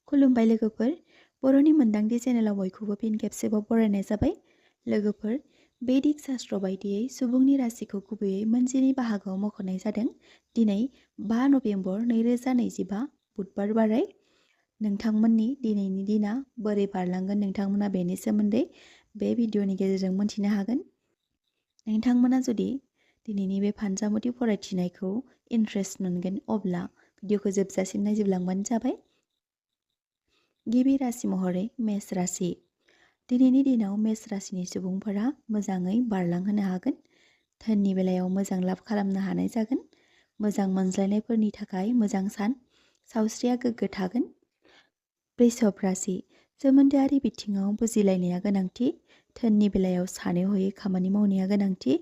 खुलुमबाय लोगोफोर, बर'नि मोनदांथि चेनेलाव बयखौबो फिन खेबसेबाव बरायनाय जाबाय। लोगोफोर, बेदिक शास्त्र बायदियै सुबुंनि राशिखौ गुबैयै मोनजिनै बाहागोआव मख'नाय जादों। दिनै 5 नभेम्बर 2025 बुधबार बाराय। नोंथांमोननि दिनैनि दिना बोरै बारलांगोन नोंथांमोना बेनि सोमोन्दै बे भिडिअनि गेजेरजों मोनथिनो हागोन। नोंथांमोना जुदि दिनैनि बे फानजामुथि फरायथिनायखौ इन्ट्रेस्ट मोनगोन अब्ला भिडिअखौ जोबजासिम नायजोबलांबानो जाबाय। गिबि राशि महरै मेष राशि। दिनैनि दिनाव मेष राशिनि सुबुंफोरा मोजाङै बारलांहोनो हागोन। धोननि बेलायाव मोजां लाब खालामनो हानाय जागोन। मोजां मोनज्लायनायफोरनि थाखाय मोजां सान। सावस्रिया गोग्गो थागोन। वृषभ राशि। सोमोन्दोआरि बिथिङाव बुजिलायनाया गोनांथि। धोननि बेलायाव सानै हयै खामानि मावनाया गोनांथि।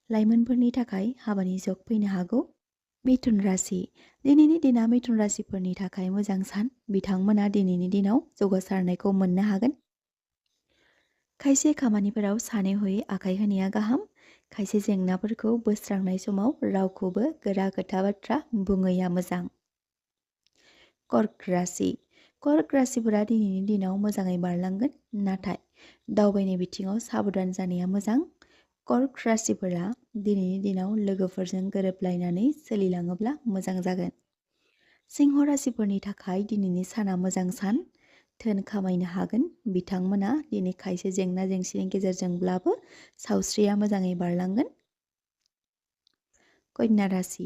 लाइमोनफोरनि थाखाय हाबानि जग फैनो हागौ। मिथुन राशि। दिनैनि दिना मिथुन राशिफोरनि थाखाय मोजां सान। बिथांमोना दिनैनि दिनाव जौगासारनायखौ मोननो हागोन। खायसे खामानिफोराव सानै हयै आखाइ होनाया गाहाम। खायसे जेंनाफोरखौ बोस्रांनाय समाव रावखौबो गोरा खोथा बाथ्रा बुङैया मोजां। कर्क राशि। कर्क राशिफोरा दिनैनि दिनाव मोजाङै बारलांगोन, नाथाय दावबायनाय बिथिङाव साबधान जानाया मोजां। कर्क राशिफोरा दिनैनि दिनाव लोगोफोरजों गोरोबलायनानै सोलिलाङोब्ला मोजां जागोन। सिंह राशिफोरनि थाखाय दिनैनि साना मोजां सान। धोन खामायनो हागोन। बिथांमोना दिनै खायसे जेंना जेंसिनि गेजेरजोंब्लाबो सावस्रिया मोजाङै बारलांगोन। कन्या राशि।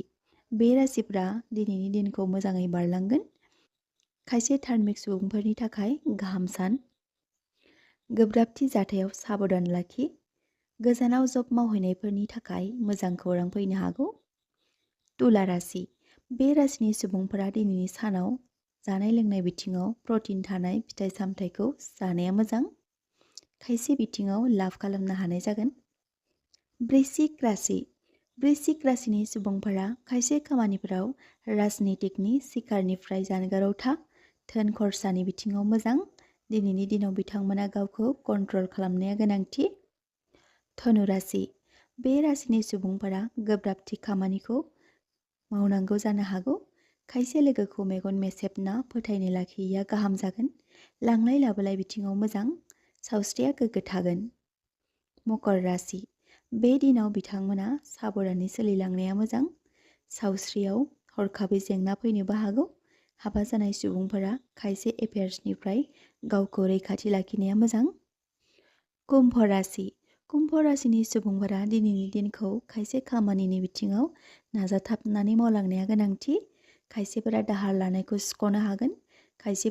बे राशिफोरा दिनैनि दिनखौ मोजाङै बारलांगोन। खायसे धार्मिक सुबुंफोरनि थाखाय गाहाम सान। गोब्राबथि जाथायाव साबधान लाखि। गोजानाव जब मावहैनायफोरनि थाखाय मोजां खौरां फैनो हागौ। तुला राशि। बे राशिनि सुबुंफोरा दिनैनि सानाव जानाय लोंनाय बिथिङाव प्रटिन थानाय फिथाइ सामथाइखौ जानाया मोजां। खायसे बिथिङाव लाभ खालामनो हानाय जागोन। वृश्चिक राशि। वृश्चिक राशिनि सुबुंफोरा खायसे खामानिफोराव राजनितिकनि शिकारनिफ्राय जानगाराव था। धोन खरसानि बिथिङाव मोजां। दिनैनि दिनाव बिथांमोना गावखौ कन्ट्रल खालामनाया गोनांथि। धनु राशि। बे राशिनि सुबुंफोरा गोब्राबथि खामानिखौ मावनांगौ जानो हागौ। खायसे लोगोखौ मेगन मेसेबना फोथायनाय लाखियैया गाहाम जागोन। लांलाय लाबोलाय बिथिङाव मोजां। सावस्रिया गोग्गो थागोन। मकर राशि। बे दिनाव बिथांमोना साबधानै सोलिलांनाया मोजां। सावस्रियाव हरखाबै जेंना फैनोबो हागौ। हाबा जानाय सुबुंफोरा खायसे एफेयार्सनिफ्राय गावखौ रैखाथि लाखिनाया मोजां। कुम्भ राशि। कुम्भ राशिनि सुबुंफोरा दिनैनि दिनखौ खायसे खामानिनि बिथिङाव नाजाथाबनानै मावलांनाया गोनांथि। खायसेफोरा दाहार लानायखौ सुख'नो हागोन। खायसे